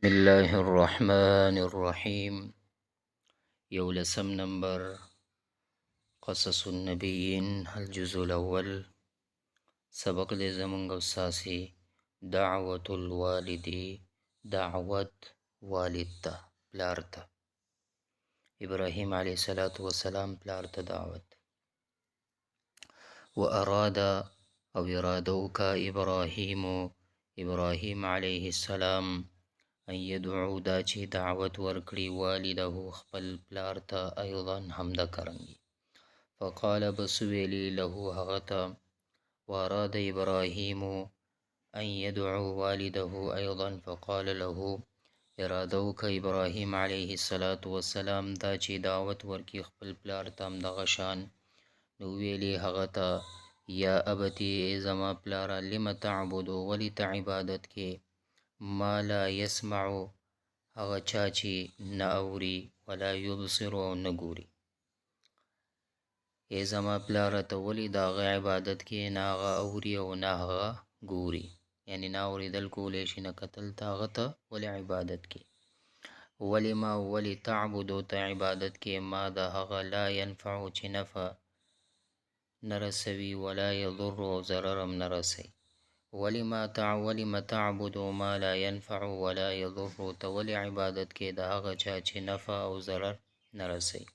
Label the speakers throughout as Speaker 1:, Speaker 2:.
Speaker 1: بسم الله الرحمن الرحیم. یولسم نمبر، قصص النبیین الجزء الاول. سبق دې زمونږ او ستاسې دعوت الوالد، دعوت والد ته، پلار ته. ابراهیم علیه الصلاة والسلام پلار ته دعوت. وأراد او اراده وکړه ابراهیم، ابراهیم علیه السلام، ان يدعو دا چې دعوت ورکړي والده خپل پلار ته ايضا همدکرنګي. فقال بس ویلي له هغه ته. وأراد إبراهيم أن يدعو والده أيضا فقال له، اراده وکړه ابراهیم علیه الصلاة والسلام دا چې دعوت ورکړي خپل پلار ته همدغه شان. نو ویلي هغه ته: یا ابتي، ای زما پلاره، لم تعبدو، ولې ته عبادت کې، ما لا يسمع، هغه چا چې نه اوري، ولا يبصر، او نه ګوري؟ ای زما پلاره، ته ولې د هغه عبادت کې، نه هغه اوري او نه هغه ګوري؟ یعنی نه اورېدل کولی شي، نه کتل، ته هغه ته ولې عبادت کې؟ ولې ما ولې تعبدو، ته عبادت کې، ما د هغه، لا ينفع، چې نفع نه رسوي، ولا يضر، او ضرر هم نه رسوي؟ ولم تعبد ما لا ينفع ولا يضر، ته ولې عبادت کې د هغه چا چې نفع او ضرر نه رسوي؟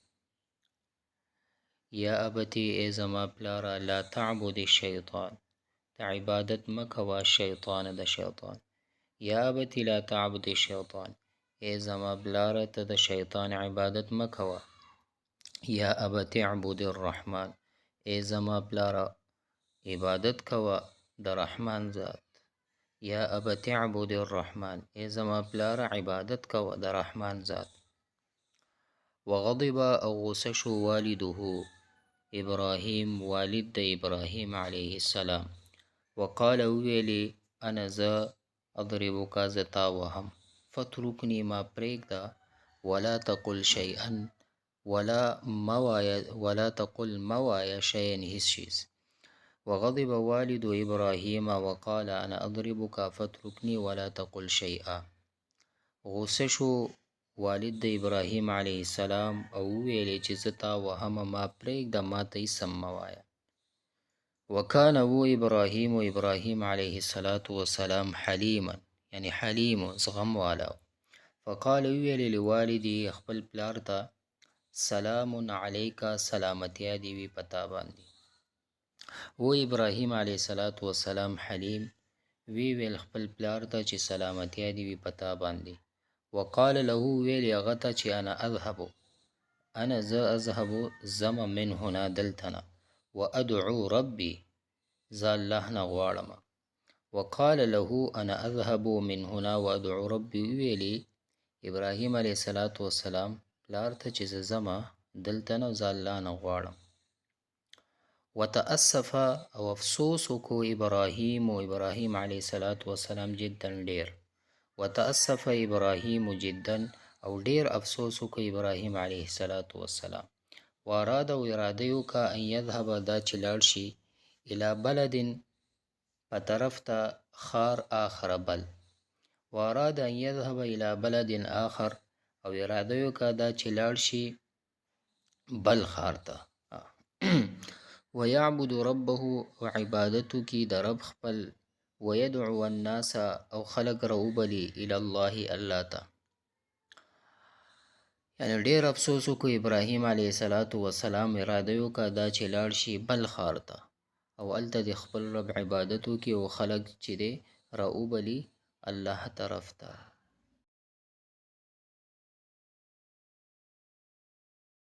Speaker 1: یا ابتي، ای زما پلاره، لا تعبد الشیطان، ته عبادت مه کوه شیطان، د شیطان. یا ابتي لا تعبد الشیطان، ای زما پلاره، ته د شیطان عبادت مه کوه. یا ابتي اعبد الرحمن، ای زما پلاره، عبادت کوه د رحمان ذات. یا ابت اعبد الرحمن، ای زما پلاره، عبادت کوه د رحمان ذات. وغضب او غصه شو والده ابراهیم، والد د ابراهیم علیه السلام. وقال ویلي: انا زه، اضربک، زه تا وهم، فترکني، ما پرېږده، ولا تقل شیئا، ولا مه وایه، ولا تقل، مه وایه، شیئا، هیڅ شیز. وغضب والد إبراهيم وقال أنا أضربك فاتركني ولا تقل شيئا. غوسه شو والد د ابراهیم علیه السلام او وویلې چې زه تا وهم، ما پرېږده، ما ته هیڅ هم مه وایه. وکان وو ابراهیم، ابراهیم علیه الصلاة والسلام، حلیما، یعنی حلیم، زغم والا. فقال وویلې لوالدی، خپل پلار ته: سلام علیک، سلامتیا دې وي په تا باندې. و ابراهیم علیه الصلاة والسلام حلیم، وی ویل خپل پلار ته چې سلامتیا دې وي په تا باندې. وقال له ویل هغه ته چې انا اذهب، انا زه، اذهب ځمه، من هنا دلتنه، وادعو ربي، زه الله نه غواړم. وقال له انا اذهب من هنا وادعو ربي، ویلي ابراهیم علیه الصلاة والسلام پلار ته چې زه ځمه دلته نه، زه الله نه غواړم. وتأسف او افسوس وکړو ابراهیم، ابراهیم علیه الصلاة والسلام، جدا ډیر. وتأسف ابراهیم جدا او ډیر افسوس وکړو ابراهیم علیه الصلاة والسلام. واراد او اراده یې وکړه، ان یذهب دا چې لاړ شي، الی بلد په طرف ته ښار، آخر بل. واراد ان یذهب الی بلد آخر او اراده یې وکړه دا چې لاړ شي بل ښار ته. ويعبد ربه او عبادت وکړي د رب خپل، ويدعو الناس او خلق راوبلي، الى الله، الله ته. یعنی ډیر افسوس وکړو ابراهیم علیه الصلاة والسلام، اراده یې وکړه دا چې لاړ شي بل ښار ته او هلته د خپل رب عبادت وکړي او خلک چې دی راوبلي الله طرف ته.